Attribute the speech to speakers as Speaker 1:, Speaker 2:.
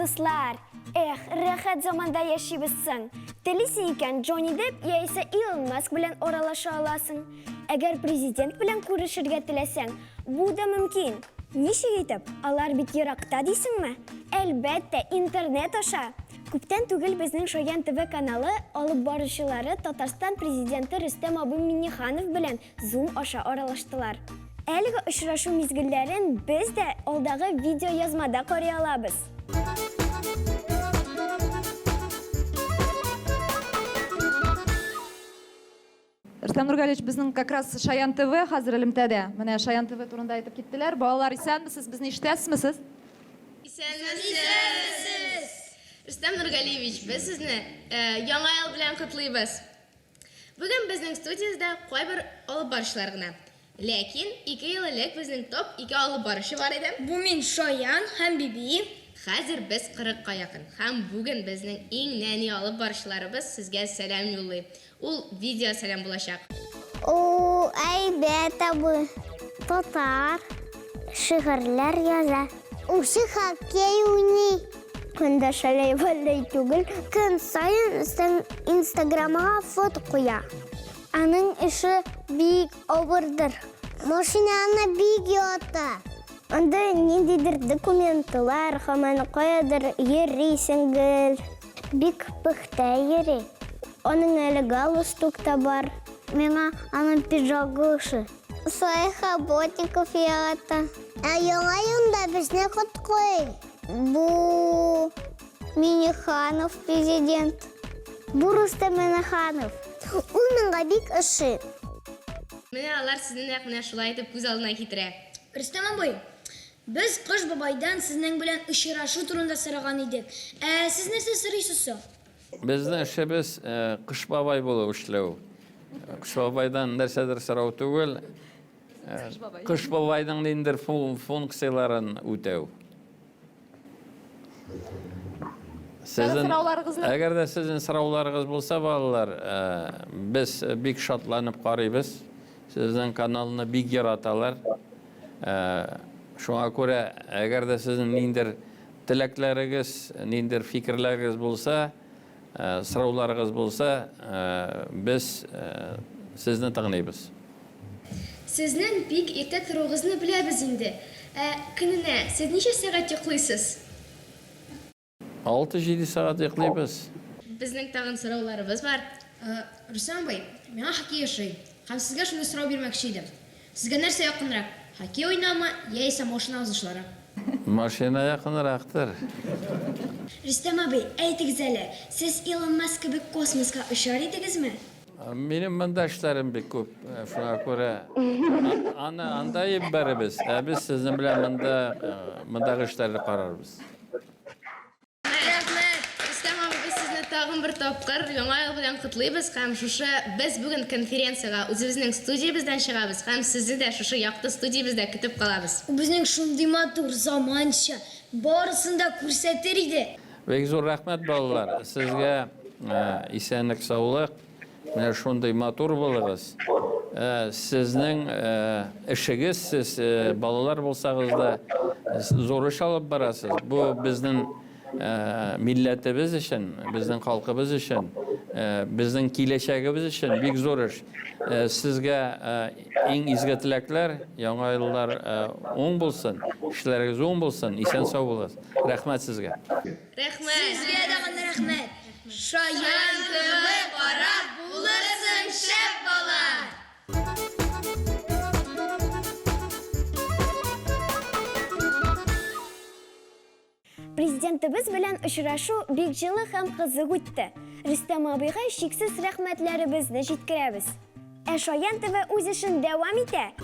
Speaker 1: Дуслар, эх, рәхәт заманда яшибез соң. Телисең икән, Джонни Депп яисә Илон Маск белән аралаша аласың. Әгәр президент белән күрешергә теләсәң, бу да мөмкин. Ничек итеп? Алар бит еракта дисеңме? Әлбәттә, интернет аша! Күптән түгел безнең Шаян ТВ каналы алып баручылары Татарстан Президенты Рөстәм абый Миңнеханов белән Zoom аша аралаштылар. Әлеге очрашу мизгелләрен без дә алдагы видеоязмада карый алабыз.
Speaker 2: Рөстәм Нургалиевич, безнең как раз Шаян ТВ хәзер элемтәдә. Менә Шаян ТВ турында әйтеп киттеләр. Балалар, исәнмесез, безне ишетәсезме сез?
Speaker 3: Исәнмесез! Рөстәм Нургалиевич, без сезне Яңа ел белән котлыйбыз! Бүген безнең студиябездә кайбер алып баручылар гына. Ләкин ике ел элек безнең топ ике алып баручы бар иде.
Speaker 4: Бу мин, Шаян һәм Биби.
Speaker 3: Хәзер без кырыкка якын һәм бүген безнең иң нәни алып баручыларыбыз сезгә сәлам юллый. Ул видеосәлам булачак.
Speaker 5: Ул әйбәт абый. Татар. Шигырьләр яза. Үзе хоккей уйный. Көн дә шалай-валай түгел, көн саен Инстаграмга фото куя. Аның эше бик авырдыр. Машинаны бик ярата. Анда ниндидер документлар, һаман каядыр йөрисең гел. Бик пөхтә йөри. Аның әле галстук та бар. Миңа аның пиджагы ошый. Своих работников ярата. Ә Яңа елда безне котлый. Бу Миниханов президент. Бу Рустам Миниханов. Ул миңа бик ошый.
Speaker 3: Менә алар сезне нәкъ менә шулай итеп күз алдына китерә.
Speaker 4: Рөстәм абый, без Кыш бабайдан сезнең белән очрашу турында сораган идек. Ә сез нәрсә сорыйсыз соң?
Speaker 6: Безнең эшебез Кыш бабай булып эшләү. Кыш бабайдан нәрсәдер сорау түгел, Кыш бабайның ниндидер функцияләрен үтәү. Сезнең, әгәр дә сезнең сорауларыгыз булса, балалар, без бик шатланып карыйбыз. Сезнең каналны бик яраталар. Шуңа күрә, әгәр дә сезнең ниндидер Теләкләрегез, ниндидер фикерләрегез булса, сорауларыгыз булса, без сезне тыңлыйбыз.
Speaker 3: Сезнең бик иртә торуыгызны беләбез инде. Ә көненә сез ничә сәгать йоклыйсыз?
Speaker 6: Алты-җиде сәгать йоклыйбыз.
Speaker 3: Безнең тагын сорауларыбыз бар.
Speaker 4: Рөстәм абый, миңа хоккей ошый. Һәм сезгә шундый сорау бирмәкче идем. Сезгә нәрсә якынрак, хоккей уйнаумы яисә машина узышлары?
Speaker 6: Машина якынрактыр.
Speaker 4: Рөстәм абый, әйтегез әле, сез Илон Маск кебек космоска очар идегезме?
Speaker 6: Минем монда эшләрем бик күп, шуңа күрә аны анда җибәрербез, ә без сезнең белән монда мондагы эшләрне карарбыз.
Speaker 3: Рәхмәт! Рөстәм абый, без сезне тагын бер тапкыр Яңа ел белән котлыйбыз һәм шушы без бүген конференциягә үзебезнең студиябездән чыгабыз һәм сезне дә шушы якты студиябездә көтеп калабыз.
Speaker 4: Ул безнең шундый матур, заманча, барысын да күрсәтер иде.
Speaker 6: Бик зур рәхмәт, балалар, сезгә исәнлек-саулык, Менә шундый матур булыгыз. Сезнең эшегез, сез балалар булсагыз да, зур эш алып барасыз. Бу безнең милләтебез өчен, безнең халкыбыз өчен, безнең киләчәгебез өчен бик зур эш. Сезгә иң изге теләкләр, яңа еллар уң булсын, эшләрегез уң булсын, исән-сау булыгыз. Рәхмәт сезгә.
Speaker 3: Рәхмәт!
Speaker 4: Сезгә тагын рәхмәт!
Speaker 3: Шаян ТВ карап булырсың шәп бала!
Speaker 1: Президентыбыз белән очрашу бик җылы һәм кызык үтте. Рөстәм абыйга чиксез рәхмәтләребезне җиткерәбез. Ә Шаян ТВ үз эшен дәвам итә!